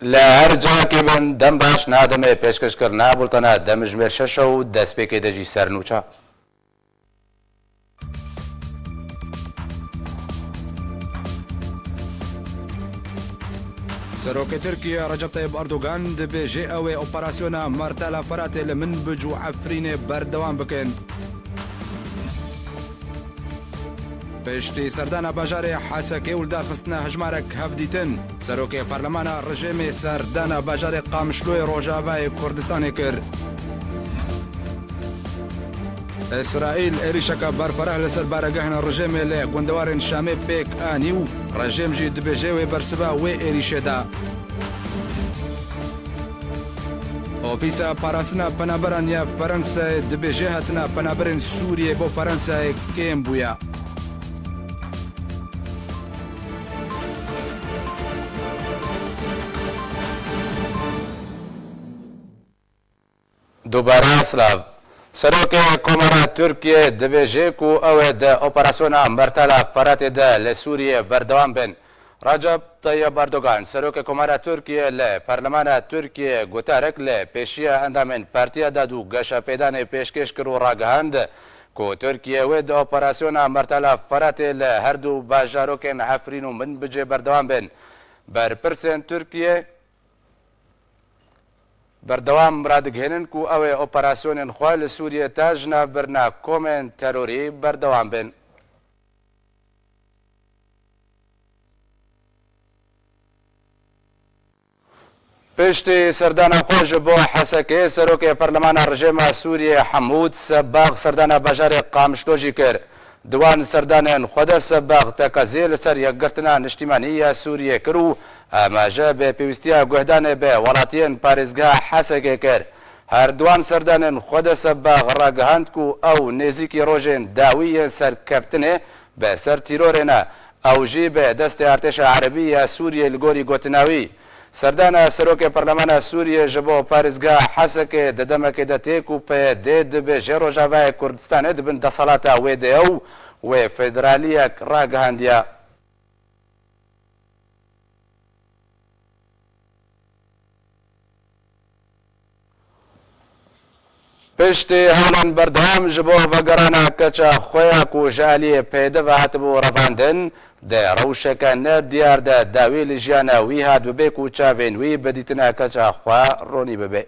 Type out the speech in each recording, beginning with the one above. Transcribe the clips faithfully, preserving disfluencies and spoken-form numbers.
Li her cihekê bin dem baş, niha demê pêşkêşkirina bultena demjimêr şeş e û destpêkê de jî ser nûça. Serokê Tirkiyê Recep Tayyip Erdogan dibêje, ew ê operasyona Mertela Feratê li Minbic û Efrînê berdewam bikin. Piştî serdana bajarê Hesekê û lidarxistina hejmarek hevdîtin, serokê parlemana rejêmê serdana bajarê Qamişloyê Rojavayê Kurdistanê kir. Îsraîl êrîşeke berfireh li ser baregehên rejêmê li gundewarên Şamê pêk anî û rejêm jî dibêje wê bersiva wê êrîşê da. Ofîsa Parastina Penaberan ya Ferensayê dibêje hatina penaberên Sûriyê bo Ferensayê kêm bûye. Dubare silav. Serokê Komara Tirkiyê dibêje ku ew ê di operasyona Mertela Feratê de li Sûriyê berdewam bin. Recep Tayyip Erdogan, serokê Komara Tirkiyê li Parlemana Tirkiyê gutarek li pêşiya endamên Partiya Dad û Geşepêdanê pêşkêş kir û ragihand ku Tirkiye wê di operasyona Mertela Feratê li her du bajarokên Efrîn û Minbicê berdewam bin. Berpirsên Tirkiyê berdewam radigihênin ku ew ê operasyonên xwe li Sûriyê ta ji nav birina komên terorî berdewam bin. Piştî serdana xwe ji bo Hesekê, serokê Perlemana Rejêma Sûriyê Hemûd Sebax serdana bajarê Qamişlo jî kir. Di wan serdanên xwe de Sebax tekezî li ser yekgirtina niştîmanî ya Sûriyê kir û amaje bi pêwîstiya guhdanê bi welatiyên parêzgeha Hesekê kir. Her di wan serdanên xwe de Sebax ragihand ku ew nêzîkî rojên dawî yên serkeftinê bi ser tîrorê ne. Ew jî bi destê artêşa erebî ya Sûriyê li gorî gotina wî. Serdana serokê Perlemana Sûriyê ji bo parêzgeha Hesekê di demekê de tê ku P Y D dibêje Rojavayê Kurdistanê di bin desthilata wê de ye û wê federaliyek ragihandiye. Piştî hewlên berdewam ji bo vegerana keça xwe ya ku ji aliyê P Y D ve hatibû revandin, di rewşeke ne diyar de dawî li jiyana wî hat bibe ku çavên wî bi dîtina keça xwe ronî bibe.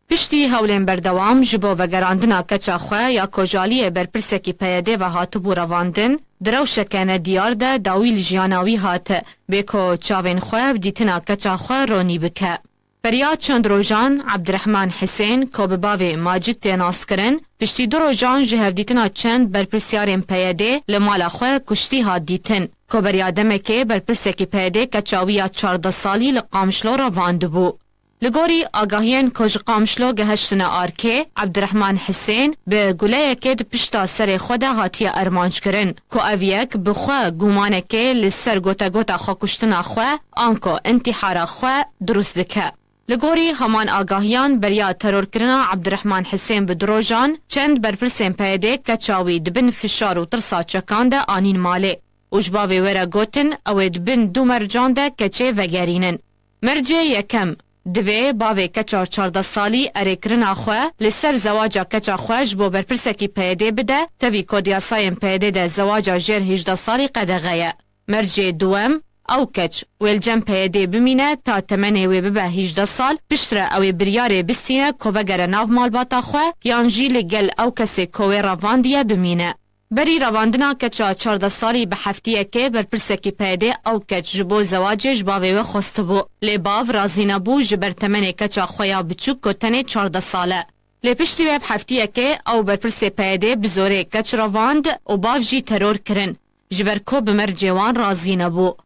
Piştî hewlên berdewam ji bo vegerandina keça xwe ya ku ji aliyê berpirsekî P Y D ve hatibû revandin, di rewşeke ne diyar de dawî li jiyana wî hat, bê ku çavên xwe bi dîtina keça xwe ronî bike. Beriya çend rojan Ebdirehman Hisên, ku bi bavê Macid tê naskirin, piştî du rojan ji hevdîtina çend berpirsyarên P Y D li mala xwe kuştî hat dîtin, ku beriya demekê berpirsekî P Y D keça wî ya çardeh salî li Qamişlo revandibû. Li gorî agahiyên ku ji Qamişlo gehiştine arkê, Ebdirehman Hisên bi guleyekê di pişta serê xwe de hatiye armanckirin, ku ev yek bi xwe gumanekê li ser gotegota xwekuştina xwe anko întîhara xwe dirust dike. Li gorî heman agahiyan, beriya terorkirina Ebdirehman Hisên bi du rojan, çend berpirsên P Y D keça wî di bin fişar û tirsa çekan de anîn malê û ji bavê wê re gotin, ew ê di bin du mercan de keçê vegerînin. Mercê yekem, divê bavê keça çardeh salî erêkirina xwe li ser zewaca keça xwe ji bo berpirsekî P Y D bide, tevî ku di yasayên P Y D de zewaca jêr hêjdeh salî qedexe ye. Mercê duwem, ew keç wê li cem P Y D bimîne ta temenê wê bibe hêjdeh sal, piştre ew ê biryarê bistîne ku vegere nav malbata xwe yan jî li gel ew kesê ku wê revandiye bimîne. Berî revandina keça çardeh salî bi heftiyekê berpirsekî P Y D ew keç ji bo zewacê ji bavê wê xwestibû. Lê bav razî nebû ji ber temenê keça xwe ya biçûk ku tenê çardeh sal e. Lê piştî wê bi heftiyekê ew berpirsê P Y D bi zorê keç revand û bav jî teror kirin, ji ber ku bi mercê wan razî nebû.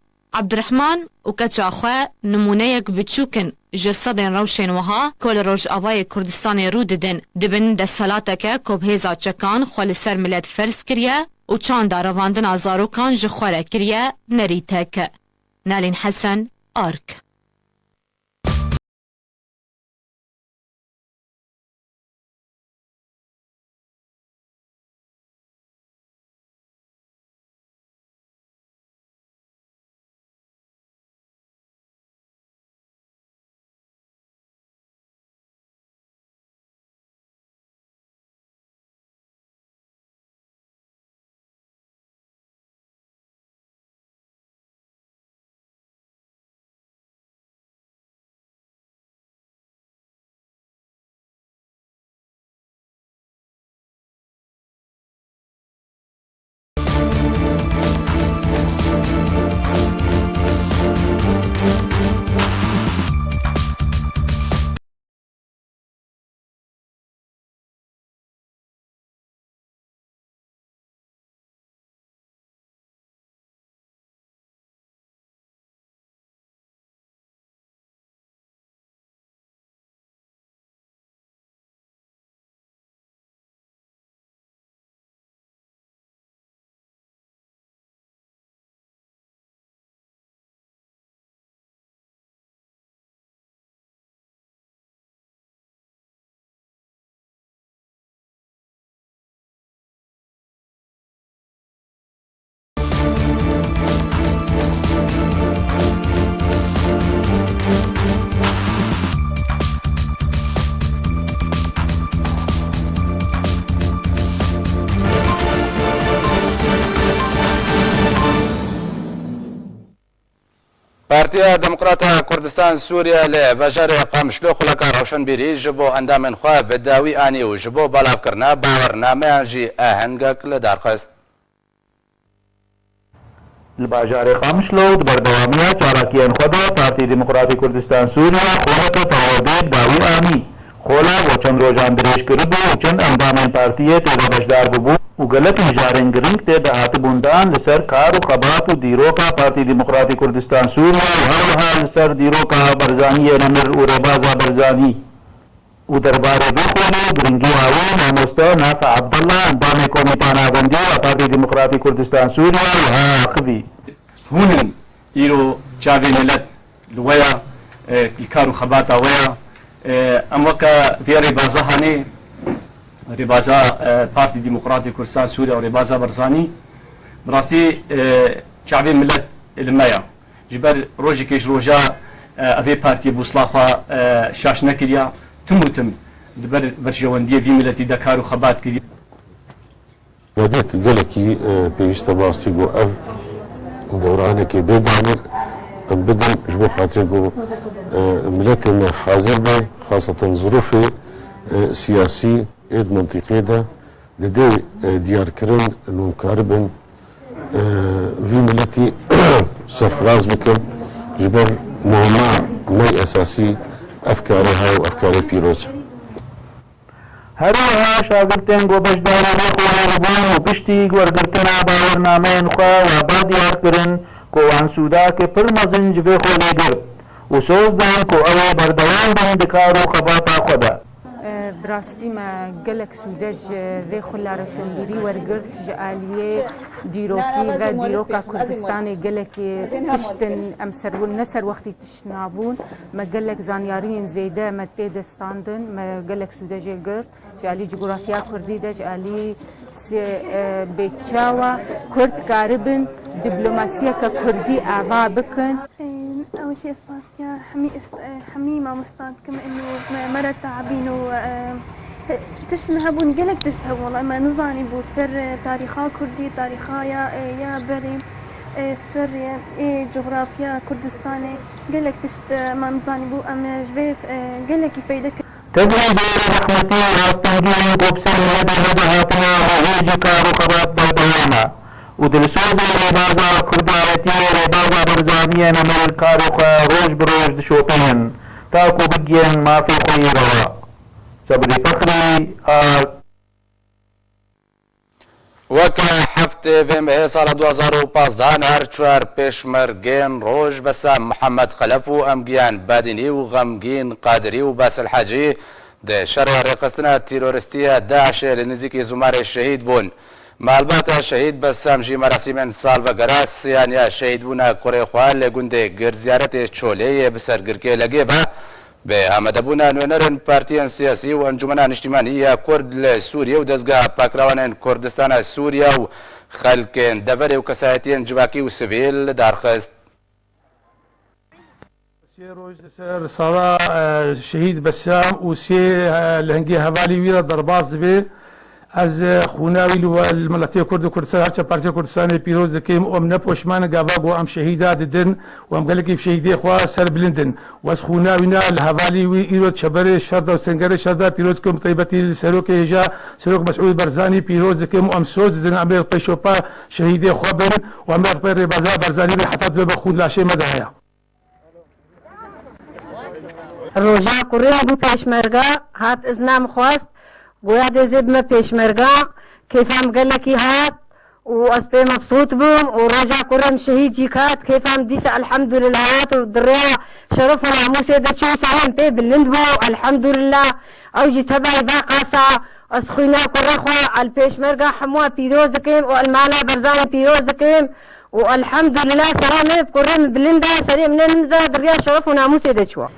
Ebdirehman û keça xwe nimûneyek biçûk in ji sedên rewşên wiha ku li Rojavayê Kurdistanê rû didin, di bin desthilateke ku bi hêza çekan xwe li ser milet ferz kiriye û çanda revandina zarokan ji xwe re kiriye nerîtek. Nalîn Hesen, Ark. Partiya Demokrata Kurdistan Sûriye li bajarê Qamişlo xuleka rewşenbîrî ji bo endamên xwe bi dawî anî û ji bo belavkirina bawernameyan jî ahengek li dar xist. Li bajarê Qamişlo û di berdewamiya çalakiyên xwe de Partî Demokratî Kurdistan Sûriye xuleke perwerdeyê bi dawî anî. Xola bo çend rojan dirêj kiribû û çend endamên partiyê tê de beşdar bûbûn û gelek mijarên girîng tê de hatibûn dan li ser kar û xebat û dîroka Partî Demokratî Kurdistan Sûriye û her wiha li ser dîroka Barzaniyê nemir û rêbaza Barzanî. Û derbarê vê xolê û girîngiya wê mamoste Nafi Abdullah, endamê Komîta Navendî ya Partî Demokratî Kurdistan Sûriye, wiha axivî. Hûn in îro çavê milet li we ya, e, li kar û xebata we ya. E, em weke vê rêbaza hanê, rêbaza, e, Partî Demokratî Kurdistan Sûriye û rêbaza Barzanî, bi rastî, e, çavê milet li me ya. Ji ber rojekê ji roja, e, evê partiyê bûsla xwe, e, şaş nekiriya, tim û tim li ber berjewendiyê vî miletî de kar û xebat kiriye. Vedet gelekî, e, pêwîst e bi rastî ku ev dewranekê bê danê em bidin ji bo xatirê ku, e, miletê me hazir be, xaseten zirûfê, e, siyasî ê di mintîqê de didê, e, diyarkirin, hûn karibin, e, vî miletî serfiraz bikin, ji ber muhima me esasî ev karê ha û ev karê pîroz e. Her wiha şagirtên ku beşdarî vê xolê bûn û piştî wergirtina bawernameyên xwe we ba diyar kirin ku wan sûdake pir mezin ji vê xolê girt û soz dan ku ew ê berdewam bin di kar û xebata xwe de. Bi rastî me gelek sûde ji vê xula rewşenbîrî wergirt, ji aliyê dîrokî ve dîroka Kurdistanê gelekî tişt in em ser ne ser wextî tişt nabûn. Me gelek zanyariyên zêde me tê de standin, me gelek sûde jê girt. Ji alî cugurafya kurdî de, ji alî si-, e, bê çawa kurd karibin diplomasiyeke kurdî ava bikin. Ew jî ez spas diya hemî est-, e, hemî mamosta dikim ino me, me re tabîn û, e, he-, tişt me hebûn, gelek tişt hebûn. Wela me nizanîbû ser, e, tarîxa kurdî, tarîxa ya, e, ya berê, e, ser, e, ê cografya Kurdistanê gelek tişt, e, me nizanîbû. Em, e, ji vê, e, gelekî feyde kir. Tevlî zor û zehmetî û astengiyên ku bi ser miletê me de hatine, li wê jî kar û xebat berdewam e û dilsozê rêbaza kurdayetiyê, rêbaza Barzaniyê nemir kar û xwe roj bi roj dişopînin, ta ku bigihên mafê xwe yê rewa. Sebrî Fexrî, A. Weke heftê vê mehê sala du hazar û pazdeh her çar pêşmergên Rojbesam Mihemed Xelef û Emgiyan Badînî û Xemgîn Qadirî û Basil Hecî di şerê rêxistina terorîstî ya DAIŞê li nizîkî Zûmarê şehîd bûn. Malbata şehîd Besam jî merasîmên salvegera sêyan ya şehîdbûna kurê xwe li gundê Girziyaretê Çolê yê bi ser girkê Legê ve Bi amadebûna nûnerên partiyên siyasî û Encûmena Niştîmanî ya Kurd li Sûriyê û Dezgeha Pakrawanên Kurdistana Sûriye û xelkên deverê û kesayetiyên civakî û sivîl li dar xist. Sê roj li ser sala, e, şehîd Bessam û sê, e, lehengê hevalî wî re derbas dibe. Ez, e, xûna wî li we, li miletê Kurd û Kurdistan, her çar parçeyê Kurdistanê pîroz dikim û em ne poşman in gava ku em şehîda didin û em gelekî bi şehîdê xwe serbilind in. Û ez xûna wî ne li hevalî wî îro çeberê şer de û sengerê şer de pîroz dikim, bi taybetî li serokê hêja, Serok Mesûd Barzanî pîroz dikim û em soz didin em ê pêşopa şehîdê xwe bin û em ê pê rêbaza Barzanî bin heta dibe xûn laşê me de heye. Roja kurê bû pêşmerga, hat izna min xwest, goya dê zê bime pêşmerga, kêfa min gelekî hat û ez pê mebsût bûm û roja kurê min şehîd jî kat, kêfa min dîsa elhamdulillah hat û di rêya şeref û namûsê de çû, serê min pê bilind bû, elhamdulillah. Ew jî tevayî va qasa, ez xwîna kurê xwe el pêşmerga hemû pîroz dikim û el mala Barzanî pîroz dikim. û elhamdulillah sera me bi kurê min bilind e, serê min ê nimza di riya şeref û namûsê de çû.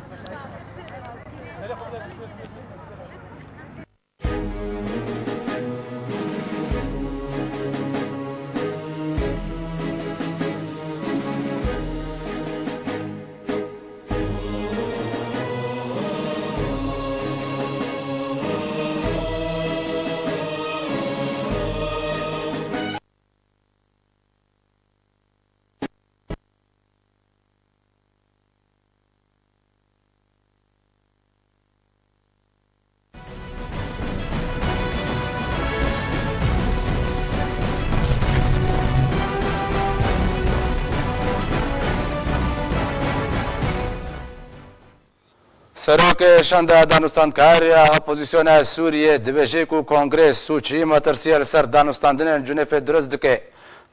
Serokê Şanda Danûstandkar ya Opozisyona Sûriyê dibêje ku Kongrê Sûçî metirsiyê li ser danûstandinên Cunêfê dirust dike.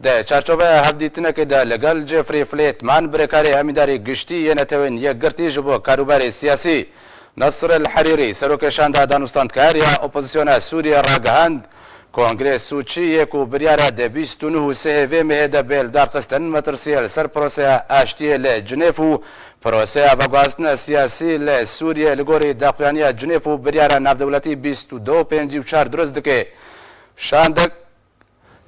Di çarçoveya hevdîtinekê de li gel Jeffrey Fleetman, birêkarê Emîndarê Giştî yê Netewên Yekgirtî ji bo karûbarê siyasî, Nasr El Herîrî, serokê Şanda Danûstandkar ya Opozisyona Sûriyê ragihand, Kongrê Sûçî yê ku biryara di bîst û neh û sihê vê mehê de bê lidarxistin, metirsiyê li ser proseya aştiyê li Cinêv û proseya veguhastina siyasî li Sûriyê li gorî daxuyaniya Cinêv û biryara navdewletî bîst û du û pêncî û çar dirust dike. Şandek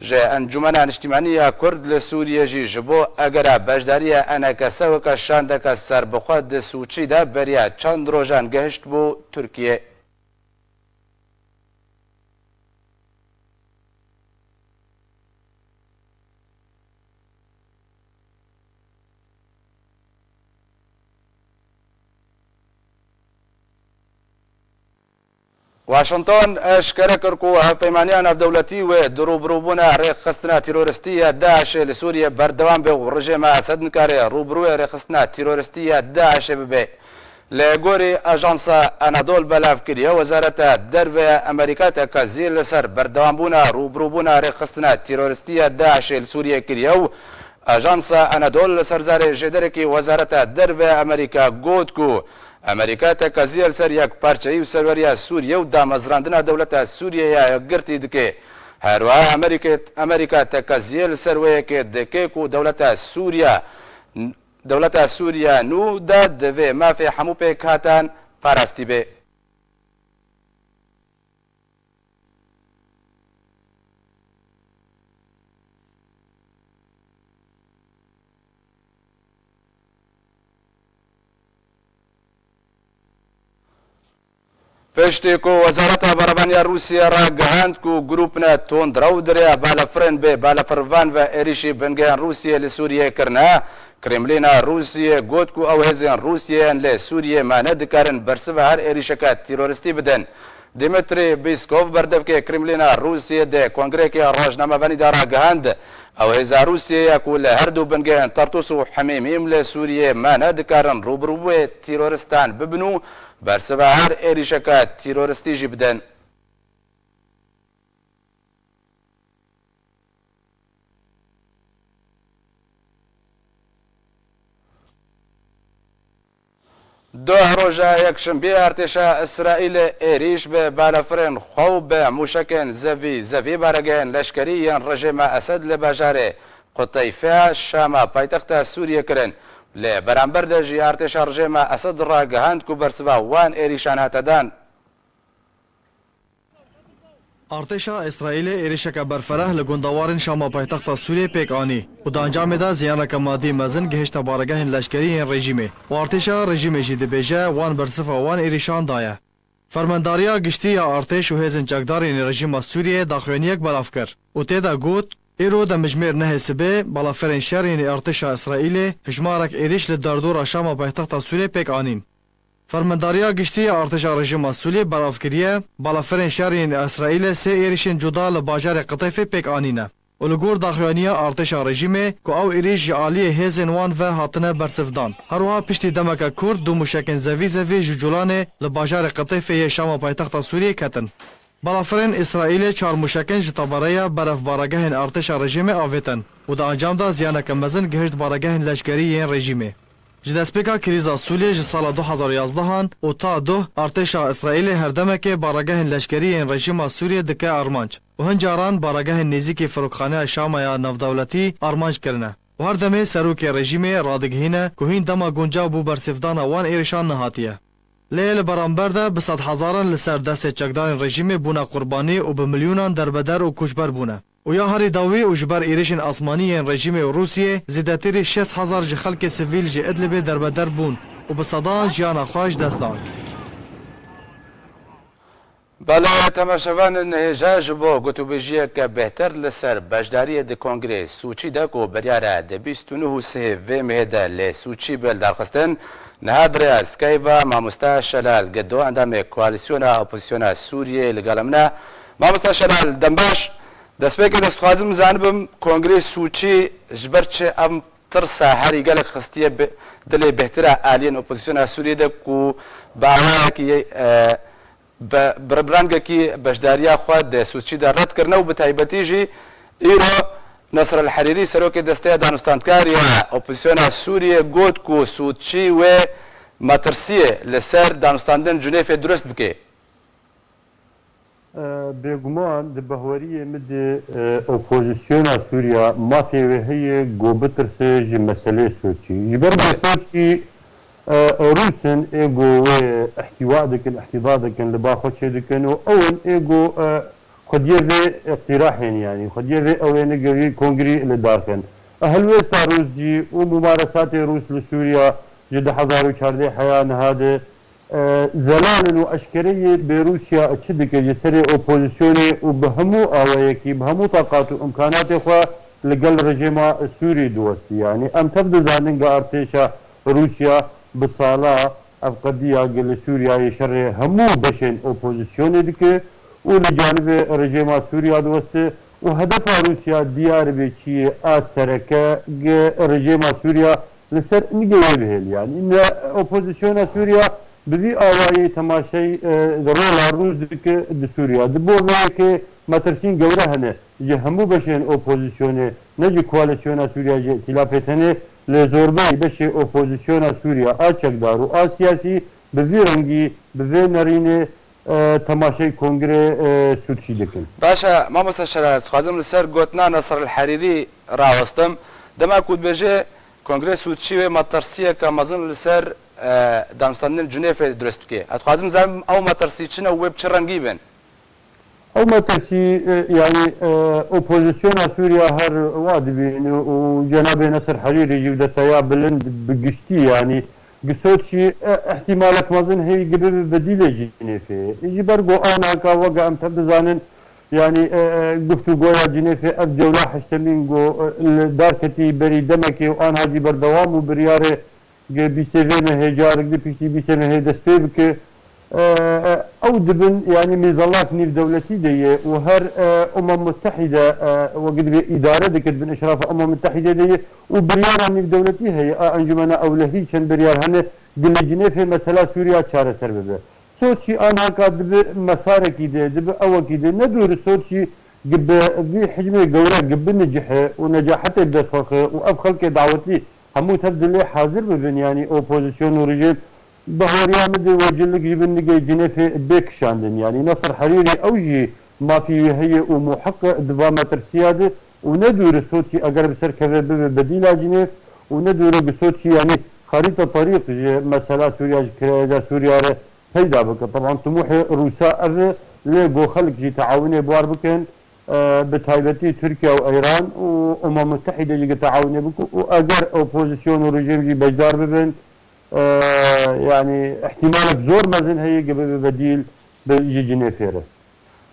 ji Encûmena Niştîmanî ya Kurd li Sûriyê jî ji bo egera beşdariya enekese weke şandeke serbixwe di Sûçî de beriya çend rojan gihiştbû Tirkiyê. Washington eşkere kir ku hevpeymaniya navdewletî wê di rûbirûbûna rêxistina teroristî ya DAIŞê li Sûriyê berdewam be û rejîma Esed nikare rûbirûyê rêxistina teroristî ya DAIŞê bibe. Li gorî ajansa Anadol belav kiriye, Wezareta Derve ya Amerîka tekezî li ser berdewambûna rûbirûbûna rêxistina teroristî ya DAIŞê li Sûriyê kiriye û ajansa Anadol li ser zarê jêderekî Wezareta Derve ya Amerîka got ku Amerîka tekezî li ser yekparçeyî û serweriya Sûriyê û damezrandina dewleta Sûriyê ya yekgirtî dike. Her wiha Amerîke-, Amerîka tekezî li ser wê yekê dike ku dewleta Sûriya Dewleta Sûriya nû de divê mafê hemû pêkhatan parastî bê. Piştî ku Wezareta Berevaniya Rûsiyê ragihand ku grûpine tundrew di rêya balafirên bê balafirvan ve êrîşî bingehên Rûsiyê li Sûriyê kirine, Kremlîna Rûsiyê got ku ew hêzên Rûsiyê yên li Sûriyê mane dikarin bersiva her êrîşeke teroristî bidin. Dmitry Peskov, berdevkê Kremlîna Rûsiyê, di kongrekê rojnamevanî de ragihand, ew hêza Rûsiyê ye ku li her du bingehên Tartûs û Hemîmîm li Sûriyê mane dikarin rûbirûbûyê teroristan bibin û bersiva her êrîşeke teroristî jî bidin. Duh roja yekşembiyê artêşa Îsraîlê êrîş bi balafirên xwe û bi mûşekên zevî zevî baregehên leşkerî yên rejîma Esed li bajarê Quteyfe ya Şama paytexta Sûriyê kirin. Li beramber de jî artêşa rejîma Esed ragihand ku bersiva wan êrîşan hate dan. Artêşa Îsraîlê êrişeke berfereh li gundewarên Şama paytexta Sûriyê pêk anî û di encamê de ziyaneke madî mezin gihişte baregehên leşkerî yên rejîmê û artêşa rejîmê jî dibêje wan bersiva wan êrişan daye. Fermendariya Giştî ya Artêş û hêzên çekdar yên rejîma Sûriyê daxuyaniyek belav kir û tê de got, îro demjimêr nehê sibê balafirên şer yên artêşa Îsraîlê hejmarek êrîş li derdora Şama paytexta Sûriyê pêk anîn. Fermendariya Giştî ya Artêşa Rejîma Sûriyê belav kiriye, balafirên şer yên Îsraîlê sê êrişên cuda li bajarê Qiteyfê pêk anîne û li gor daxuyaniya artêşa rejîmê ku ew êrîş ji aliyê hêzên wan ve hatine bersivdan. Her wiha piştî demeke kurt du mûşekên zevî zevî ji Culanê li bajarê Qiteyfê yê Şama paytexta Sûriyê ketin. Balafirên Îsraîlê çar mûşekên ji tebereya beref baregehên artêşa rejîmê avêtin û di encam de ziyaneke mezin gihişt baregehên leşkerî yên rejîmê. Ji destpêka krîza Sûriyê ji sala du hazar û yazdehan û ta duh artêşa Îsraîlê her demekê baregehên leşkerî yên rejîma Sûriyê dike armanc û hin caran baregehên nêzîkî Firokxaneya Şama ya navdewletî armanc kirine û her demê serokê rejîmê radigihîne ku hîn dema guncaw bo bersivdana wan êrişan nehatiye. Lê li beramber de bi sedhezaran li ser destê çekdarên rejîmê bûne qurbanî û bi milyonan derbeder û koçber bûne. Û ya herî dawî û ji ber êrişên asmanî yên rejîmê û Rûsiyê zêdetirî şêst hezar ji xelkê sivîl ji Idlibê derbeder bûn û bi sedan jiyana xwe ji dest dan. Belê temaşevanên hêja, ji bo gotûbêjiyeke bêhtir li ser beşdariyê di Kongrê Sûçî de ku biryare di bîst û neh û sihê vê mehê de li Sûçî bê lidarxistin, niha di rêya Skype ve mamoste Şelal Gedo, endamê Koalîsyona Opozîsyona Sûriyeyê li gel min e. Mamoste Şelal, dem baş. Destpêkê de ez dixwazim zanibim, Kongrê Sûçî ji ber çi ev tirsa herî gelek xistiye bi-, dilê bêhtira aliyên opozîsyona Sûriyê de ku bi awayekî, e, bi, bi rengekî beşdariya xwe di Sûçî de red kirine û bi taybetî jî îro Nasr El Herîrî, serokê Desteya Danûstandkar ya Opozîsyona Sûriyê, got ku Sûçî wê metirsiyê li ser danûstandin Cunêfê durust bike. E, Bêguman di bahweriyê min de e, opozîsyona Sûriya mafê wê heye ku bitirse ji meseleyê Sûçî. Ji ber ku Sûçî e, Rûs in ê ku wê îhtîwa dikin, îhtîda dikin, li ba xwe çêdikin û ew in ê ku e, xwediyê vê îqtîrahên, yanî xwediyê vê ew ê nigirî kongrî li dar xin. E, helwêsta Rûs jî û mumaresatê Rûs li Sûriya ji du hezar û çardeh heya niha de e, zelal in û eşkereyê bêrûsiya çi dike ji serê opozisyonê û bi hemû awayekî, bi hemû taqat û imkanatê xwe li gel rejêma Sûrî diwestî. Yanî em tev dizanin ku artêşa Rûsya bi sala ev qediya ku li Sûriyeyê şerê hemû beşên opozisyonê dike û li canibê rejêma Sûriya diweste û hedefa Rûsya diyar be çi ye a sereke ku rejêma Sûriya li ser nigê wê bihêl. Yanî ne opozisyona Sûriya bi vî awayî temaşey e, rola Rûs dike di Sûriya. Di bo vê yekê metirsîn gewre hene ji hemû beşên opozisyonê, ne ji koalîsyona Sûriya, ji îtîlafê tenê, lê zorbey beşê opozisyona Sûriya a çekdar û a siyasî bi vî rengî, bi vê nerînê e, temaşey kongrê e, Sûçî dikin. Baş e, mamoste Şelal, ez dixwazim li ser gotina Nasr El Herîrî rawestim. Dema ku dibêje kongrê Sûçî wê metirsiyeke mezin li ser e, danûstandinên Cunêfê dirust bike. Ez dixwazim zanim ew metirsî çi ne û wê bi çi rengî bin? Ew metirsî, e, yanî e, opozisyona Sûriya her wa dibîne û cenabê Nasr Herîrî jî bi deteya bilind bi giştî, yanî Gi Soçî, e, îhtîmalek mezin heye gi bibe bedîlê Cinêfê. Ji ber ku anaka weke em tev dizanin, yanî, e, e, guftûgoya Cinêfê ev cewla heştemîn ku, e, li dar ketî berî demekê û anha jî berdewam û biryarê gi bîstê vê mehê carik di piştî bîstê mehê dest pê bike. E, e, ew dibin, yanî mêzalak nîvdewletî de ye û her, e, Umem Mutehîde, e, weke dibê îdare dike, dibin eşrafa Umem Mutehîde de ye û biryara nîvdewletî heye a Encûmena Ewlehî, çend biryar hene, Gilê Cinêfê mesela Sûriya çareser bibe. Soçî anhaka dibi mesarekî de, dibi ewekî de. Ne dûr Soçî gi bi vî hicmê gewre gi binicihe û necahetê bi dest xwe xe û ev xelkê dawetî hemû tev dilê hazir bibin, yanî opozîsyon û rejîm. Bi hawriya min de wecillik ji bin nigê Cinêfê bê kişandin. Yanî Nasir Herîrî ew jî mafî wî heye û muheq e di va metirsiya de û ne dûr e Soçî eger bi ser keve bibe bedîla Cinêf û ne dûr e gi Soçî yanî Xerîta terîq ji mesela Sûriya, ji kirayê de Sûriya re peyda bike. Teban timûhê Rûsa ev e, lê go xelk jî teawinê bi war bikin, e, bi taybetî Tirkiye û Îran û Umem Mutehîde jî gi teawinê bike û eger opozîsyon û rejîm jî beşdar bibin, e, yanî îhtîmalek zor mezin heye gi bibe bedîl bi ji Cinêfê re.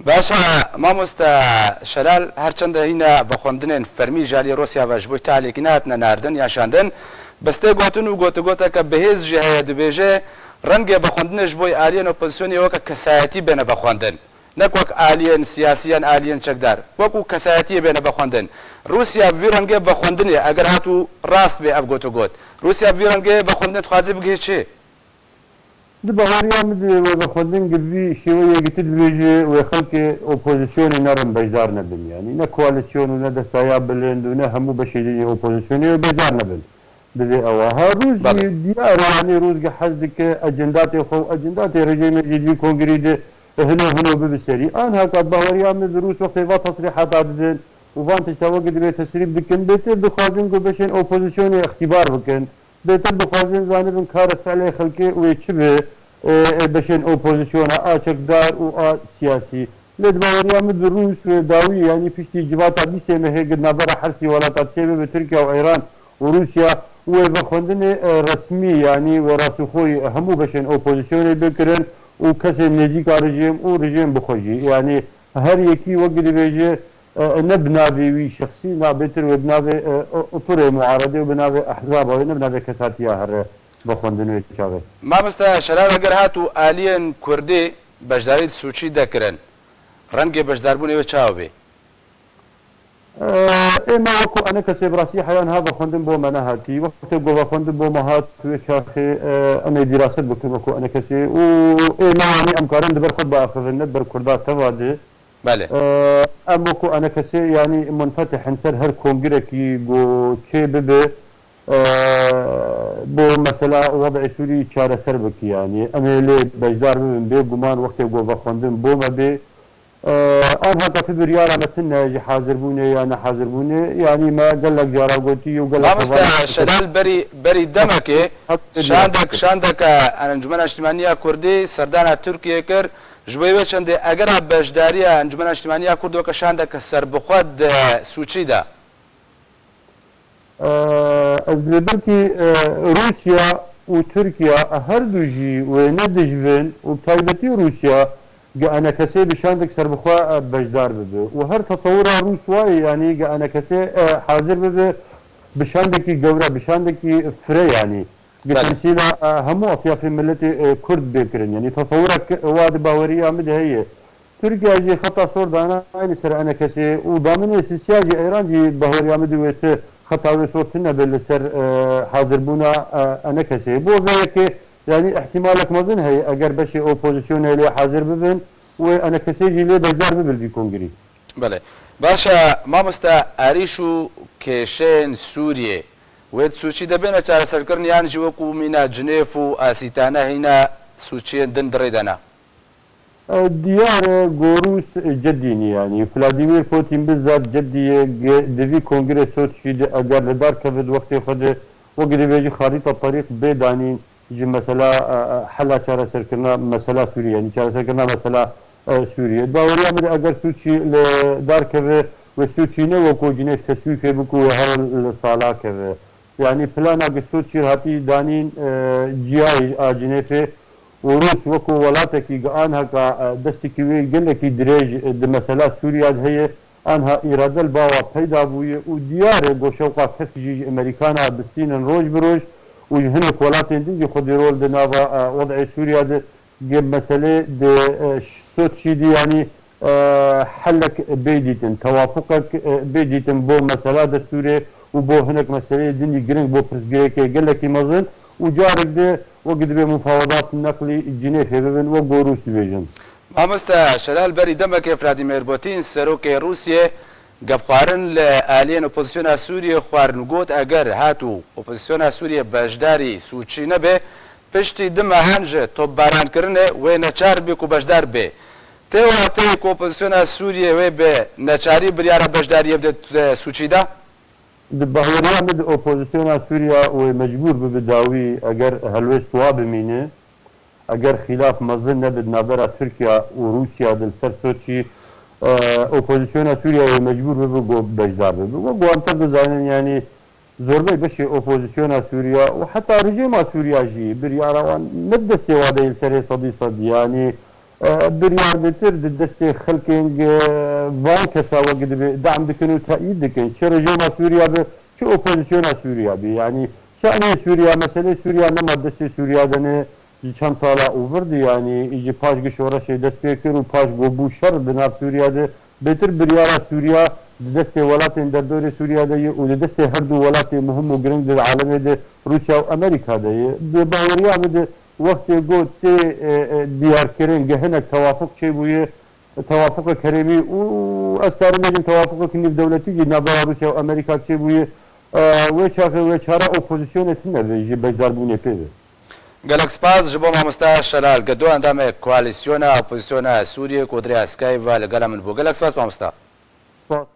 Baş e, mamoste Şelal, her çende hîne vexwendinên fermî ji aliyê Rûsya ve ji bo îtihalekî nehatine nardin yan şandin, bi stê gotin û gotigoteke bihêz jî heye, dibêje, rengê vexwendinê ji bo aliyên opozîsyonê weke kesayetî bêne vexwendin. Ne wek aliyên siyasî yan aliyên çekdar. Wekû kesayetiyê bêne vexwendin. Rûsya bi vî rengê vexwendinê, eger hat û rast bê ev gotigot, Rûsya bi vî rengê vexwendinê dixwaze bigihê çi? Di baweriya min de wê vexwendin gi vî şêweyê gi tu dibêjî wê xelkê opozîsyonê nerin beşdar nebin. Yanî ne koalîsyon û ne destaya bilind û ne hemû beşê din yê opozîsyonê wê beşdar nebin. Divê ewa. Ha Rûs jî diyar e, yanî Rûs gi hez dike ecendatê xwe û ecendatê rejîmê jî di vî kongrî de hino hino bibe serî. Anha ka baweriya min bi Rûs wextê va tesrîhata didin û van tişta wekî divê tesrîf dikin, bêtir dixwazin ku beşên opozîsyonê îxtîbar bikin. Bêtir dixwazin zanibin kare fiilê xelkê wê çi be, e, e, beşên opozîsyona a çekdar û a siyasî. Lê di baweriya min bi Rûs wê dawî, yanî piştî civata bîstê mehê gi navbera her sî welata çêbibe Tirkiye û Îran û Rûsya û wê vexwendinê, e, resmî, yanî wê rastîxoyî hemû beşên opozîsyonê bikirin û kesên nêzîka rejîm û rejîm bi xwe jî. Yanî her yekî wekî dibêje, e, ne bi navê wî şexsî, na bêtir wê bi navê, e, oturê muaredê û bi navê ehzaba wê, ne bi navê kesatiya here vexwendin wê çaxê. Mamoste Şelal, eger hat û aliyên Kurdî beşdarî di Sûçî de kirin, rengê beşdarbûnê wê çawa bê? Ê me wekû enekesê bi rastî heya niha vexwendin bo me nehatî. Wextê ku vexwendin bo me hat wê çaxê, e, em ê dîraset bikin wekû enekesê û ê me, yanî em karin di ber xwe biaxivin, ne di ber Kurda teva de. Belê. E, em wekû enekesê, yanî munfetih in ser her kongirekî ku çê bibe, e, bo mesela wed'ê Sûrî çareser bike, yanî em ê lê beşdar bibin. Bêguman wextê ku vexwendin bo me bê, e, anha ka tu biryara me tune ji hazirbûnê ya nehazirbûnê, yanî me gelek cara gotî û gelek Mamoste hevalên Şelal, berî, berî demekê şandek, şandeke Encûmena Niştimaniya Kurdî serdana Tirkiyê kir. Ji bo wê çendê egera beşdariya Encûmena Niştimaniya Kurd weke şandeke serbixwe di Sûçî de. E, ez lê belkî, e, Rûsya û Tirkiya her du jî wê nedijvin û bi taybetî Rûsya gi enekesê bi şandek serbixwe, e, beşdar bibe. Û her tesewira Rûs wayê, yanî gi enekesê, e, hazir bibe bi şandekî gewre, bi şandekî fire, yanî gi Belê. temsîla, e, hemû atyafên miletê, e, Kurd bê kirin. Yanî tesewirek wa di baweriya min de heye. Tirkiye jî xeta sor dana aynî ser enekesê û daminê sisiya jî Îran jî bahweriya min di wê ti xeta wê sor tune be li ser, e, hazirbûna, e, enekesê. Bo vê yekê, yanî ihtimalek mezin heye eger beşê opozisyonê lê hazir bibin û wê enekesê jî lê beşdar bibin vî kongirî. Belê. Baş e, mamoste, erîş û kêşeyên Sûriyê wê di Sûçî de bêne çareserkirin yan jî wekû mîna Cinêf û asîtane hîna Sûçiyên din di rê de ne? E, diyar e, ku Rûs, e, cedî ne, yanî Vladimir Putin bizzat cedî ye, ge-, di vî kongirê Soçî de eger li dar keve di wextê xwe de, wekî dibêjî xarîta terîq bê danîn ji mesela, e, e, hela çareserkirina mesela Sûriyê, yanî çareserkirina mesela, e, Sûriyê. Baweriya min de eger Soçî li dar keve, wê Soçî ne wekû Cinêv teswîfê bike, wê her li sala keve. Yanî plana gi Soçî hatî danîn, e, ciyayî ji a Cinêfê û Rûs wekû welatekî gi anheka, e, destekî wê gelekî dirêj, e, di mesela Sûriya de heye, anha îrade li bawa peyda bûye û diyar e ku şewqa kesk jî ji Amerîkana bistînin roj bi roj û ji hinek welatên din jî xwedî rol di nava, e, wed'ê Sûriya de. Gi meselê di, e, Soçî de, yanî, e, helek bê dîtin, tewafuqek, e, bê dîtin bo mesela destûrê û bo hinek meseleyê din jî giring, bo pirsgirêkê gelekî mezin û carek de wekî dibê mufawedat neqlî Cinêfê bibin, wek ku Rûs dibêjin. Mamoste Şelal, berî demekê Vladimir Putin, serokê Rûsiyê, gevxwarin li aliyên opozisyona Sûriyê xwarin û got, eger hat û opozisyona Sûriyê beşdarî Sûçî nebe, piştî du mehan ji topbarankirinê wê neçar bî ku beşdar bê. Tê wateyê ku opozisyona Sûriyê wê bi neçarî biryara beşdariyê bide, e, Sûçî de? Di baweriya min de opozisyona Sûriya wê mecbûr bibe dawî eger helwêst wa bimîne, eger xîlaf mezin nebe di navbera Tirkiya û Rûsya de li ser Soçî, e, opozisyona Sûriya wê mecbûr bibe ku beşdar bibe. Wek ku em tev dizanin, yanî zorbey beşê opozisyona Sûriya û heta rejîma Sûriya jî biryara wan ne di destê wa de ye li serê sedî sed. Yanî, e, biryar bêtir di destê xelkên, e, van kesa wek dibê dam dikin û teyîd dikin. Çi rejîma Sûriya be, çi opozisyona Sûriya be. Yanî şanê Sûriya, meselê Sûriya nema destê Sûriya de ne. Ji çend sala û vir de, yanî ji paş gi şoreşê dest pê kir û paş ku bû şer di nav Sûriya de, bêtir biryara Sûriya di destê welatên derdorê Sûriya de ye û di destê her du welatê muhim û giring di alemê de, Rûsya û Amerîka de ye. Di baweriya min de wextê ku tê, e, e, diyarkirin, gi hinek tewafuq çêbûye, tewafuqek herêmî û ez karim bêjim tewafuqek nîvdewletî jî navbera Rûsya û Amerîka çêbûye. E, wê çaxê wê çare opozisyonê tune be ji beşdarbûnê pê ve. Gelek spas ji bo mamoste Şelal, ke du endamê koalîsyona opozisyona Sûriyê ku di rêya Skype ve li gela min bû. Gelek spas mamoste. Spas.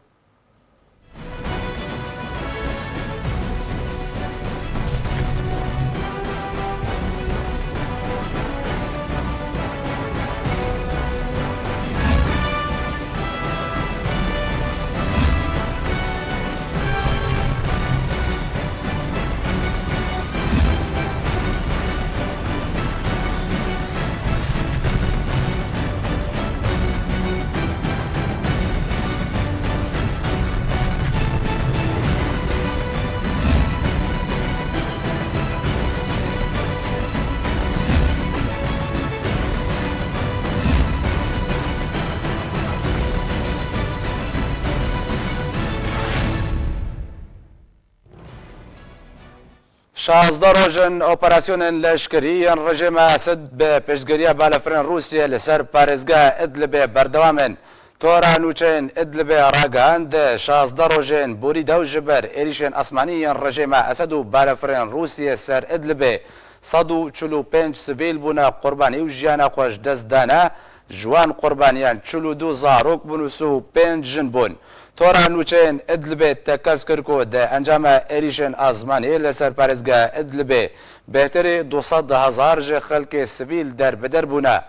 Şazdeh roj in operasyonên leşkerî yên rejîma Esed bi piştgiriya balafirên Rûsiyê li ser parêzgeha Idlibê berdewam in. Tora nûçeyên Idlibê ragihand, di şazdeh rojên borî de û ji ber êrîşên asmanî yên rejîma Esed û balafirên Rûsiyê ser Idlibê sed û çil û pênc sivîl bûne qurbanî û jiyana xwe ji dest dane. Ji wan qurbaniyan çil û du zarok bûn û sih û pênc jin bûn. Tora nûçeyên Idlibê tekez kir ku di encama êrîşên asmanî li ser parêzgeha Idlibê bêhtirî du sed hezar ji xelkê sivîl derbider bûne.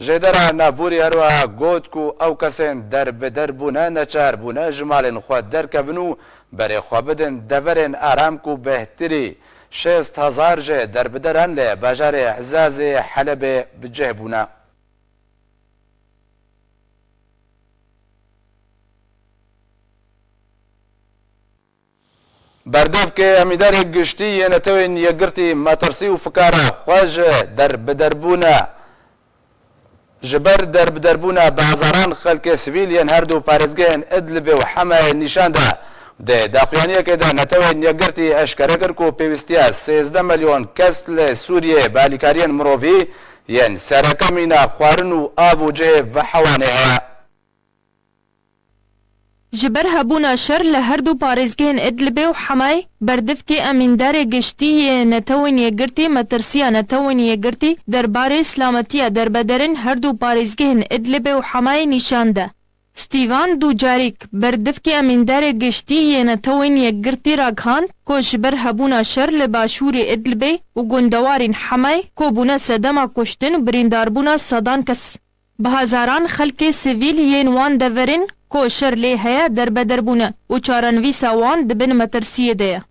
Jêdera navborî herwiha got ku ew kesên derbider bûne neçar bûne ji malên xwe derkevin û berê xwe bidin deverên aram ku bêhtirî şêst hezar ji derbideran li bajarê Ezazê Helebê bi cih bûne. Berdevkê Emîndarê Giştî yê Netewên Yekgirtî metirsî û fikara xwe ji derbiderbûna, ji ber derbiderbûna bi hezaran xelkê sivîl yên her du parêzgehên Idlibê û Hemayê nîşan da. Di daxuyaniyekê de Netewên Yekgirtî eşkere kir ku pêwîstiya sêzdeh milyon kes li Sûriyê bi alîkariyên mirovî yên sereke mîna xwarin û av û cihê vehewanê heye. Ji ber hebûna şer li her du parêzgehên Idlibê û Hemayê, berdivkê Emîndarê Giştî yê Netewên Yekgirtî metirsiya Netewên Yekgirtî derbarê silametiya derbederên her du parêzgehên Idlibê û Hemayê nîşan de. Stîvan Ducarîk, berdivkê Emîndarê Giştî yê Netewên Yekgirtî ragihand ku ji ber hebûna şer li başûrê Idlibê û gundewarên Hemayê ku bûne sedema kuştin û birîndarbûna sedan kes, bi hezaran xelkê sivîl yên wan deverên ku şer lê heye derbeder bûne û çarenivîsa wan di bin metirsiyê de ye.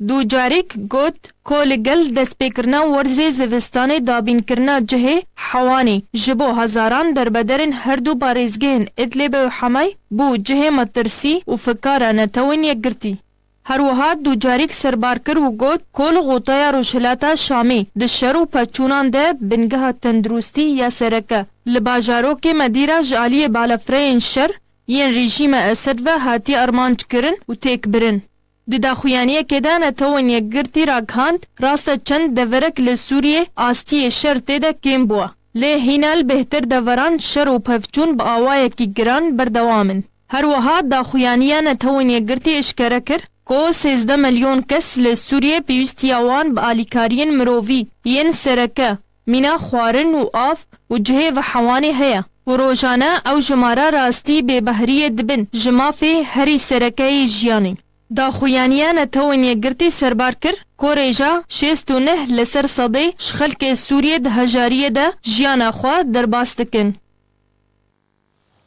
Ducarîk got ku li gel destpêkirina werzê zivistanê dabînkirina cihê hewanî ji bo hezaran derbederên her du parêzgehên Idlibê û Hemayê bû cihê metirsî û fikara Netewên Yekgirtî. Her wiha Ducarîk serbar kir û got ku li Xotaya Rojhilata Şamê di şer û pevçûnan de bingeha tenduristî ya sereke li bajarokê Medîra ji aliyê balafireyên şer yên rejîma Esed ve hatiye armanc kirin û têk birin. Di daxuyaniyekê de Netewên Yekgirtî ragihand, rast e çend deverek li Sûriyê astiyê şer tê de kêm bûye. Lê hîna li bêhtir deveran şer û pevçûn bi awayekî giran berdewam in. Her wiha daxuyaniya Netewên Yekgirtî eşkere kir ku sêzdeh milyon kes li Sûriyê pêwîstiya wan bi alîkariyên mirovî yên sereke, mîna xwarin û av û cihê vehewanê heye û rojane ew jimara rastî bêbehriyê dibin ji mafê herî sereke yê jiyanê. Daxuyaniya Netewên Yekgirtî serbar kir ku rêja şêst û neh li ser sedê ji xelkê Sûriyê di hejariyê de jiyana xwe derbas dikin.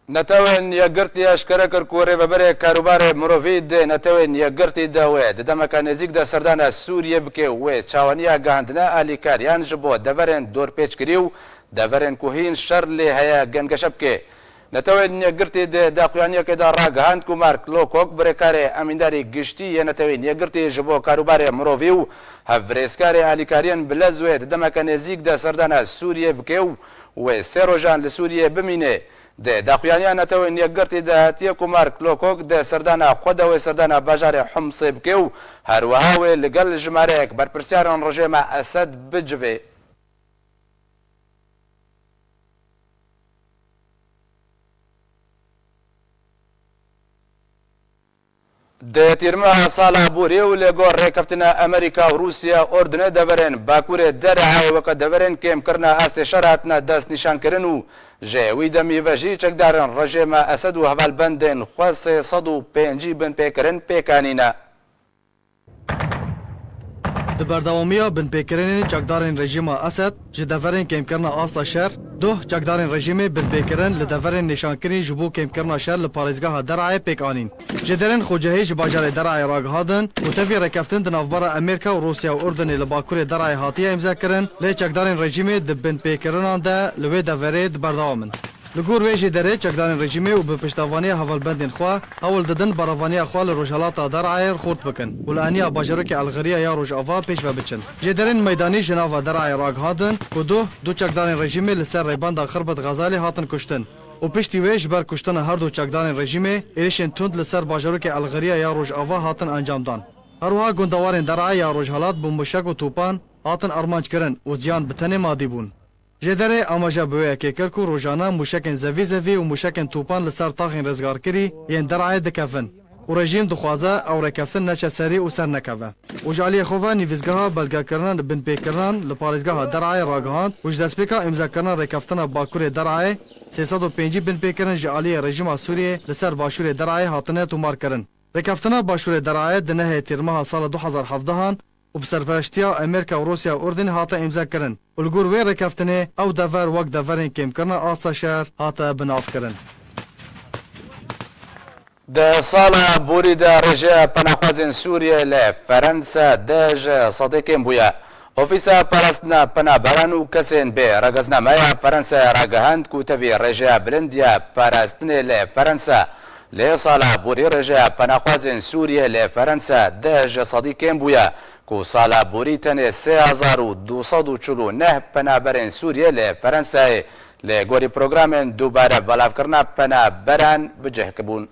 Netewên Yekgirtî eşkere kir ku rêveberê karûbarê mirovî di Netewên Yekgirtî de wê di demeke nêzîk de serdana Sûriyê bike û wê çawaniya gihandina alîkariyan ji bo deverên dorpêçkirî û deverên ku hîn şer lê heye gengeşe bike. Netewên Yekgirtî di daxuyaniyekê de ragihand ku Mark Lowcock, birêkarê Emîndarê Giştî yê Netewên Yekgirtî ji bo karûbarê mirovî û hevbirêzkarê alîkariyên bi lez wê di demeke nêzîk de serdana Sûriyê bike û wê sê rojan li Sûriyê bimîne. Di daxuyaniya Netewên Yekgirtî de hatiye ku Mark Lowcock di serdana xwe de wê serdana bajarê Humsê bike û her wiha wê li gel jimareyek berpirsyarên rejîma Esed bicive. Di tîrmeha sala borî û li gor rêkeftina Amerîka û Rûsya Urdunê deverên Bakurê Derayê weke deverên kêmkirina astê şer hatine destnîşankirin û ji wî demî ve jî çekdarên rejîma Esed û hevalbendên xwe sê sed û pêncî binpêkirin pêk anîne. Di berdewamiya binpêkirinên çekdarên rejîma Esed ji deverên kêmkirina asta şer, duh çekdarên rejîmê binpêkirin li deverên nîşankirin ji bo kêmkirina şer li parêzgeha Derayê pêk anîn. Jêderên xwecihî ji bajarê Derayê ragihandin ku tevî rêkeftin di navbera Amerîka û Rûsya û Urdunê li bakurê Derayê hatiye îmzekirin, lê çekdarên rejîmê di binpêkirinan de li wê deverê di berdewam in. Li gor wê jêderê çekdarên rejîmê û bi piştevaniya hevalbendên xwe hewl didin berevaniya xwe li rojhelata Derayê xurt bikin û li eniya bajarokê El Xiriya ya Rojava pêş ve biçin. Jêderên meydanî ji nava Derayê ragihandin ku duh du çekdarên rejîmê li ser rêbenda Xirbet Xezalê hatin kuştin û piştî wê ji ber kuştina her du çekdarên rejîmê êrişên tund li ser bajarokê El Xiriya ya Rojava hatin encamdan. Her wiha gundewarên Derayê ya Rojhilat bi mûşek û topan hatin armanc kirin û ziyan bi tenê madî bûn. Jêderê amaje bi wê yekê kir ku rojane mûşekên zevî zevî û mûşekên topan li ser taxên rêzgarkirî yên Derayê dikevin û rejîm dixwaze ew rêkeftin neçe serî û sernekeve. Û ji aliyê xwe ve nivîsgeha belgekirina binpêkirinan li parêzgeha Derayê ragihand û ji destpêka îmzakirina rêkeftina Bakurê Derayê sê sed û pêncî binpêkirin ji aliyê rejîma Sûriyê li ser Başûrê Derayê hatine tomarkirin. Rêkeftina Başûrê Derayê di nehê Tîrmeha sala du hezar hevdehan û bi serpereştiya Amerîka û Rûsya û Urdinê hate îmzekirin û li gor wê rêkeftinê ew dever wek deverên kêmkirina asta şer hate binavkirin. Di sala borî de rêjeya penaxwazên Sûriyê li Ferense deh ji sedê kêm bûye. Ofîsa Parastina Penaberan û Kesên Bê Rêgeznameya Ferenseyê ragihand ku tevî rêjeya bilind ya parastinê li Ferense lê sala borî rêjeya penaxwazên Sûriyê li Ferense deh ji sedî kêm bûye, ku sala borî tenê sê hezar û du sed û çil û neh penaberên Sûriyê li Ferenseyê li gorî programên dubare belavkirina penaberan bi cih bûn.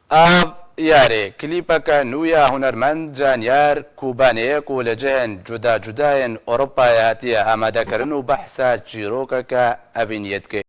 Av yarê klîpeke nû ya hunermend Canyar Kubanê ku li cihên cuda cuda yên Ewropayê hatiye amadekirin û behsa çîrokeke evîniyê dike.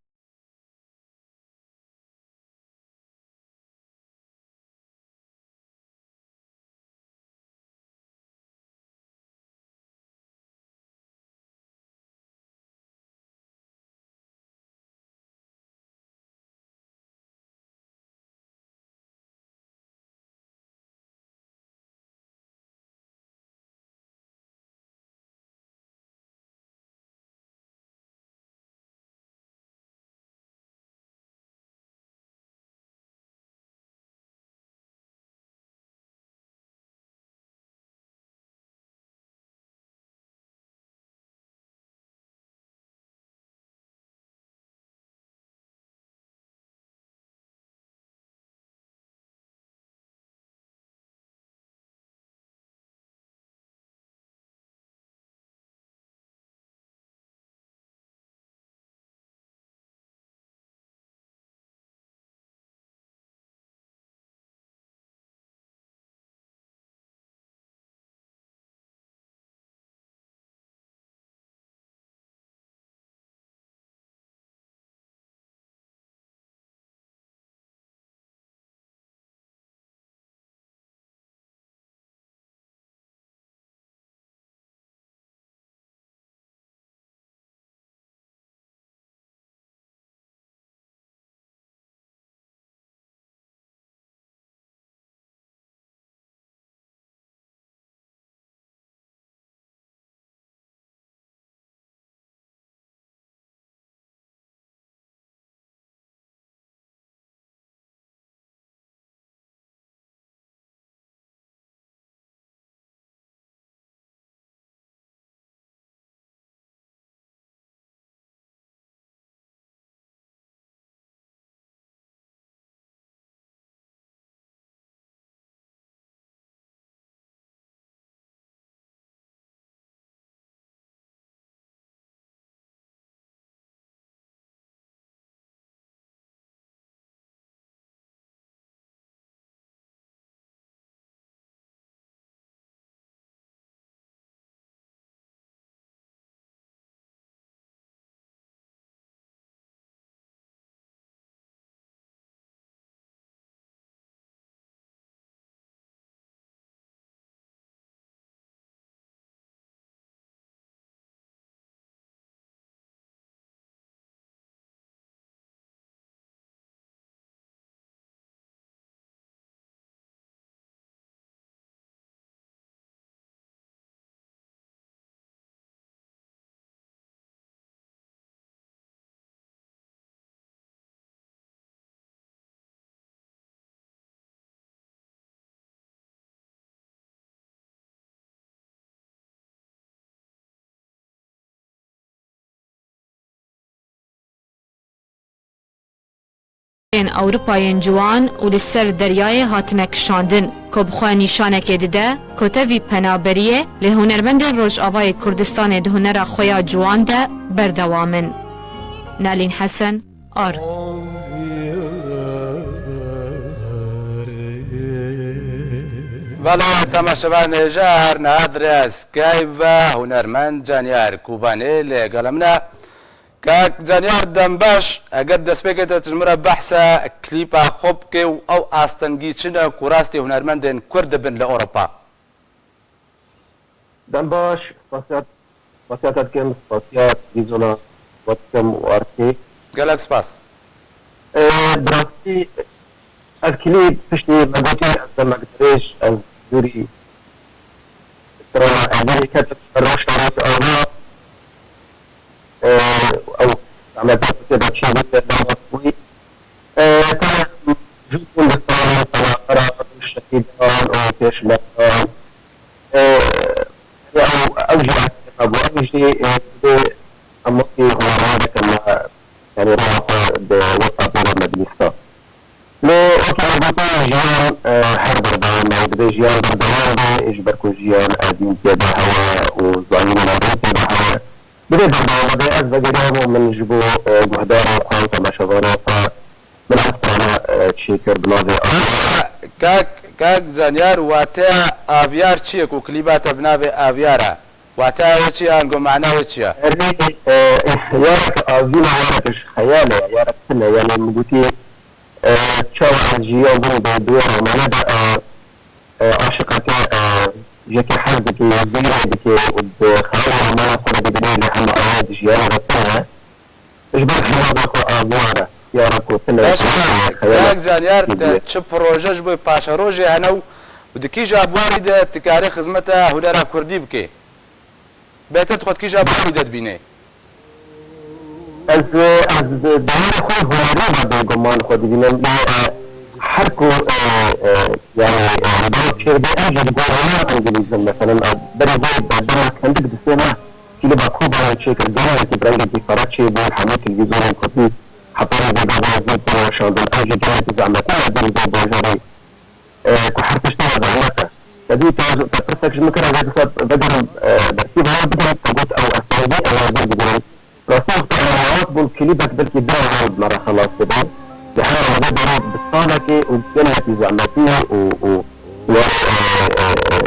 Ewropayên ciwan û li ser deryayê hatine kişandin, ku bi xwe nîşanekê dide ku tevî penaberiyê lê hunermendên Rojavayê Kurdistanê di hunera xwe ya ciwan de berdewam in. Nalîn Hesen, Ar. Vala temaşevan hêja, her niha di rêya Skype ve hunermend Canyar Kubanê li gel min e. Kak Canyar, dem baş, eger destpêkê te tu ji min re behsa klîpa xwe bike û ew astengî çi ne ku rastî hunermendên Kurd dibin li Ewropa? Dem baş, spasiya, spasiya te dikim, spasiya televîzyona we dikim û Artê. Gelek spas. Ee, bi rastî ev klîp piştî me gotî ez demek dirêj, ez dûrî strana evînê ketim ser Rojda Rojava. Ee, ew zehmeta ku tê de çêbû tê de bûyî. Ee, tene jû bûn bi strana Penabera, bi şehîdan û pêşmergan. Ee, ew, ew jî astengî bû. Ew jî, ee, divê em wekî hunermendeke me, yanî rola xwe di WhatsAppê de me dilîsta. Lê wekî me gotin, jiyan, e, her berdewam e, divê jiyan berdewam be, ji ber ku jiyan evîn tê de heye û zanînên evîn tê de heye. Divê berdewam be, ez vegeriyam û min ji bo, e, guhdarên xwe û temaşevanên xwe min ev strana, e, çêkir bi navê Avyar. Kak, kak Zanyar, wateya Avyar çi ye ku klîba te bi navê Avyar e? Wateya wê çi ye, ango mana wê çi ye? Erê, e, yarek avîna, yarek ji xeyalê, yarek tune, yanî min gotî, e, çawa ez jiyan bûm bi, bi wê romana de, e, e, aşiqeke, e, yekê hez dike, zîrê dike û di xeyalê romana xwe de dibîne lê hema ew di jiyanê de tune. Ji ber xeyala xwe aviyar e, ya re ku tune. Baş e, xeyala Kak Zanyar, te çi proje ji bo paşerojê hene û di kîja buwarî de tu karî xizmeta hunera kurdî bikê? Bêtir tu xwe di kîja buwarî de dibînê? Ez, ez di, di warê xwe hunerî de bêguman xwe dibînim. Lê, e, her ku, e, e, yani, e, bal çêbe, em jî di gor huner em dilîzin. Meselen, e, berê vê de dema kendik di sê meh klîba Kobanê çêkir, gelekî bi rengekî fereh çêbû, hemû televîzyonên kurdî heta rê vê gava zî tên weşandin. Em jî gelekî zehmetî me dîn vê bajarê. E, ku her tişt tê de zehmet e. Te dî te, te pirsek ji min kir, ez ê dîsa vegerim, e, bersiva we bidim, te got ew estengî, ew ez ê bigirim. Rastî wexta em awak bûn, klîbek belkî du mehan bi me re xelas dibe. Lê hema li vê derê bi salekê û gelekî zehmetî û, û, û, e, e, e,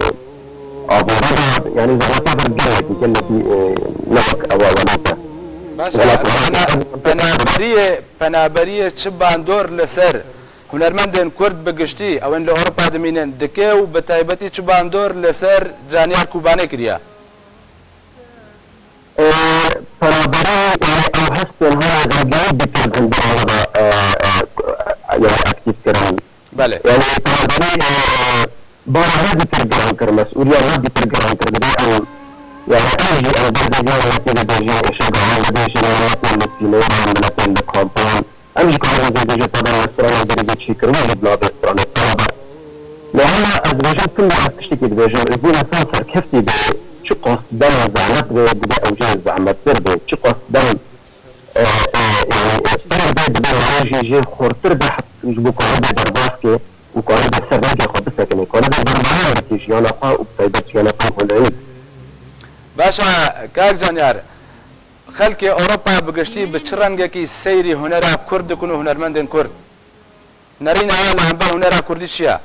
avara da, yanî zehmeta vir gelekî, gelekî, e, ne wek ew welêt e. Baş e, Welat pena-, penaberiyê, penaberiyê çi bandor li ser hunermendên Kurd bi giştî, ew ên li Ewropa dimînin, dike û bi taybetî çi bandor li ser Caniyar Kobanê kiriye? Ee, penaberî, yani, ew hestên hene rengînî dikir di hundirê de, e, e, yani, aktîf kirin. Belê. Yani, penaberî, e, e, bara ne dikir giran kir, mesûliya ne dikir giran kir. Dibê em, yani, em jî em berdevî miletê dibêjin, êşa gavan dibêjin, miletên li sînoran, miletên li kampan, Em jî karin vê bêje, te ben strana berê de çêkirine jî bi navê strana Penabera. Lê hema ez dibêjim, tim de ez tiştekî dibêjim, ji bo însan serkeftî be, çiqas dem zehmet be, dibe ew jê zehmettir be, çiqas dem, e, e, yani, e, sere be, dibe mane jî jê xurtir be, het-, ji bo karibe derbas ke û karibe ser rengê xwe bisekine, karibe dermanî bike jiyana xwe û bi taybet jiyana xwe hunerî. Baş e, kak Zanyar, Xelkê Ewropa bi giştî bi çi rengekî seyrî hunera Kurd dikin û hunermendên Kurd? Nerîna wan li hember hunera Kurdî çi ye?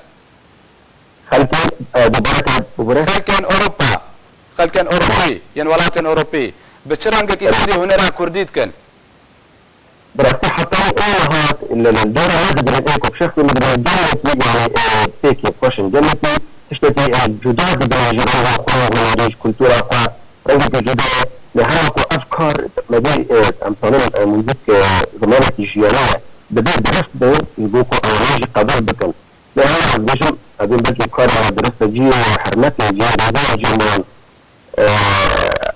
Xelkê, e, dubare ke bibûre? Xelkên Ewropa, xelkên Ewropî, yên welatên Ewropî, bi çi rengekî Evet. seyrî hunera Kurdî dikin? Bi rastî heta û niha li, li dora me digirin, ê ku bi şexsî min digirin, gelekî, yani, e, pêkê xweş in, gelekî tiştekî, e, cuda dibin ji rengê xwe, hunerî, ji kultura xwe, rengekî cuda ye. Lê hema ku ev kar, me bê, e, em zanin, e, muzîk, e, zimanekî jiyana ye. Divê dirust be, ji bo ku ewana jî qebûl bikin. Lê hema ez bêjim, ez ê belkî karê me dirust e, cihê hermetê, cihê rêzê, cihê me, e,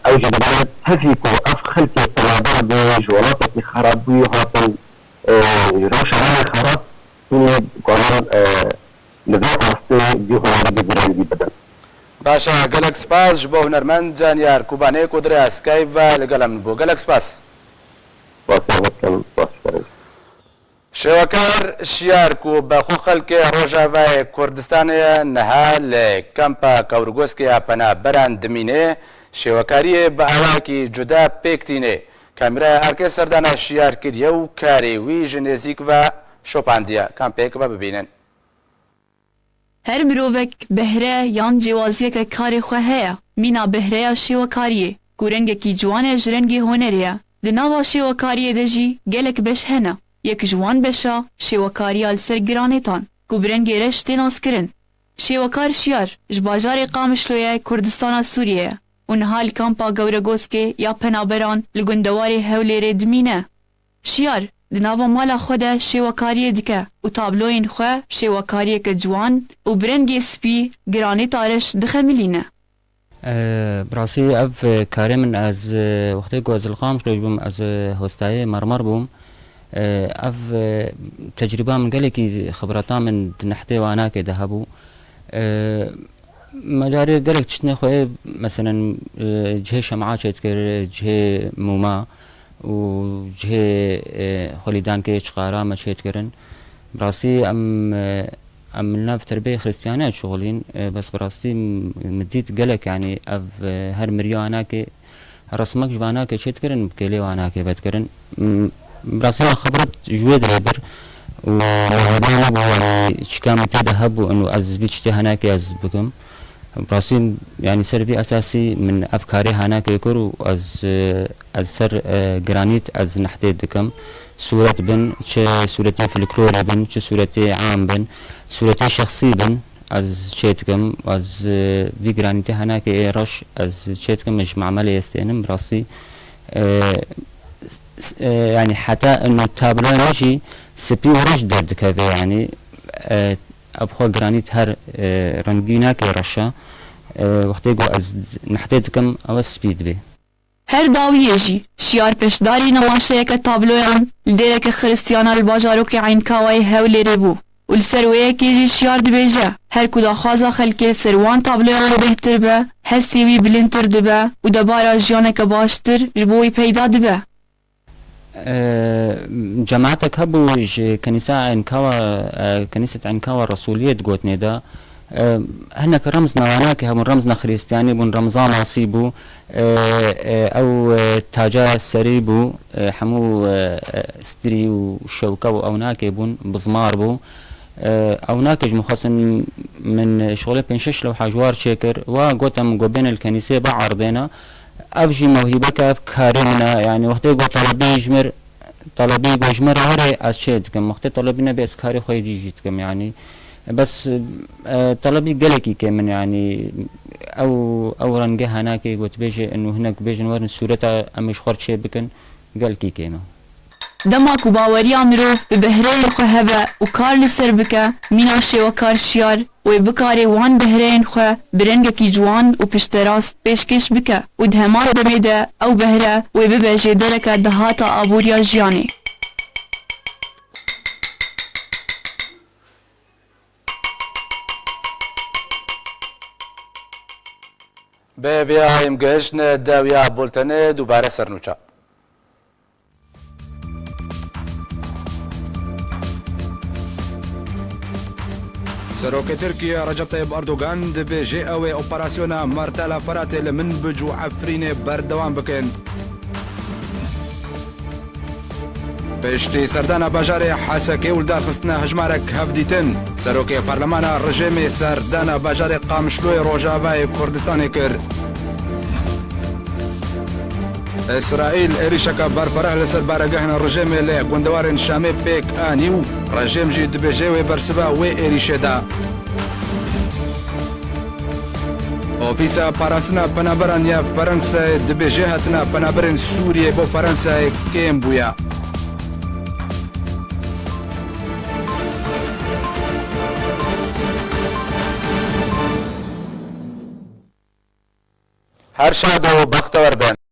ew jî dibêje tevî ku ev xelkê penaber bû, ji welatekî xerab bûyî hatin, e, ji rewşa me xerab, hûn ê karin, e, li vê astê cî hunerî bi vî rengî bidin. Baş e, gelek spas ji bo hunermend Caniyar Kubanê ku di rêya Skype ve li gel em bû. Gelek spas. Spas, spas, spas. Şêwekar Şiyar ku bi xwe xelkê Rojavayê Kurdistanê ye, niha li kampa Kewrgoskê ya penaberan dimîne, şêwekariyê bi awayekî cuda pêk tîne. Kamîraya erkê serdana Şiyar kiriye û karê wî ji nêzîk ve şopandiye. Kampêk ve bibînin. Her mirovek behre yan cêwaziyeke karê xwe heye. Mîna behreya şêwekariyê, ku rengekî ciwan e ji rengê hunerê ye. Di nava şêwekariyê de jî gelek beş hene. Yek ji wan beşa şêwekariya li ser giranêtan, ku bi rengê reş tê naskirin. Şêwekar Şiyar ji bajarê Qamişloyê ye, Kurdistana Sûriyê ye û niha li kampa Gewregoskê ya penaberan li gundewarê Hewlêrê dimîne. Şiyar di nava mala xwe de şêwekariyê dike û tabloyên xwe şêwekariyeke ciwan û bi rengê spî, giranêta reş dixemilîne. E, bi rastî ev, e, karê min ez, e, wextê ku ez li Qamişlo jî bûm, ez, e, hostayê mermer bûm. E, ev, e, tecrîba min gelekî xibreta min di nehtê û anakê de hebû. E, Me carê gelek tiştine xwe, meselen, e, cihê şema çêdikir, cihê mûma û cihê, e, xwelîdankê çiqara me çêdikirin. Bi rastî em, e, em li nav terbê xiristiyane dişuxulîn, e, bes bi rastî m-, min dît gelek, yanî ev, e, her miriya anakê Resmek ji vanakê çêdikirin, bi kêlê vanakê vedikirin. M-, bi rastî me xibret ji wê dirê bir û me hêviya nebû, yanî çika min tê de hebû, û ez vî tiştê henakê ez bikim. Bi rastî, yanî ser vî esasî min ev karê henakê kir û ez, e, ez ser, e, granît ez nehtê dikim. Sûret bin, çi sûretê folklorê bin, çi sûretê am bin, sûretê şexsî bin. Ez çê dikim, ez, e, vî giranîtê henakê ê reş ez çê dikim, min ji mamelê estênim, bi rastî, e, s-, s-, e, yanî heta ino tabloya me jî spî û reş derdikeve, yanî, e, ev xwe giranît her, e, rengînakê reş e. E, wextê ku ez nehtê dikim, ew spî dibe. Her dawiyê jî Şiyar pêşdarî nemaşeyeke tabloyan li dêreke xiristiyana li bajarokê Eynkawayê Hewlêrê bû û li ser wê yekê jî Şiyar dibêje, her ku daxwaza xelkê ser wan tabloyan bêhtir be, hestê wî bilindtir dibe û debara jiyaneke baştir ji bo wî peyda dibe. E, cemaetek hebû ji Kenîsa Enkawa, e, Kenîset Enkawa Resûliyê digotinê de, e, hinek remz newanakê hebûn, remz ne Xiristiyanî bûn, remza masî bû, e, e, ew, e, taca serî bû, e, hemû, e, e, stirî û şewke û ewnakê bûn, bizmar bû. E, ewnakê ji min xwestin min şixulê pênc şeş lewha ji war çêkir. Wa gotem go bêne li kenîsê biardêne. Ev jî mewhîbeke, ev karê min e. Yanî wextê ku telebî ji mir, telebî ku ji min re were, ez çê dikim. Wextê telebî nebe, ez karê xwe yê dî jî dikim, yanî. Bes, e, telebî gelekî kêm in, yanî. Ew, ew rengê henakê ku dibêje, û hinek bêjin werin sûreta em ê ji xwe re çê bikin, gelekî kêm e. Dema ku baweriya mirov bi behreyê xwe hebe û kar li ser bike, mîna şêwekar Şiyar wê bikarê wan behreyên xwe bi rengekî ciwan û pişterast pêşkêş bike û di heman demê de ew behre wê bibe jêdereke dahata aboriya jiyanê. Bi vê em gihiştine dawiya bultenê, dubare sernûça. Serokê Tirkiyê Recep Tayyip Erdogan dibêje, ew ê operasyona Mertela Feratê li Minbic û Efrînê berdewam bikin. Piştî serdana bajarê Hesekê û lidarxistina hejmarek hevdîtin, serokê parlemana rejêmê serdana bajarê Qamişloyê Rojavayê Kurdistanê kir. Îsraîl êrîşeke berfereh li ser baregehên rejêmê li gundewarên Şamê pêk anî û rejêm jî dibêje wê bersiva wê êrîşê da. Ofîsa Parastina Penaberan ya Ferensayê dibêje hatina penaberên Sûriyê bo Ferensayê kêm bûye. Her şad û bextewer bin.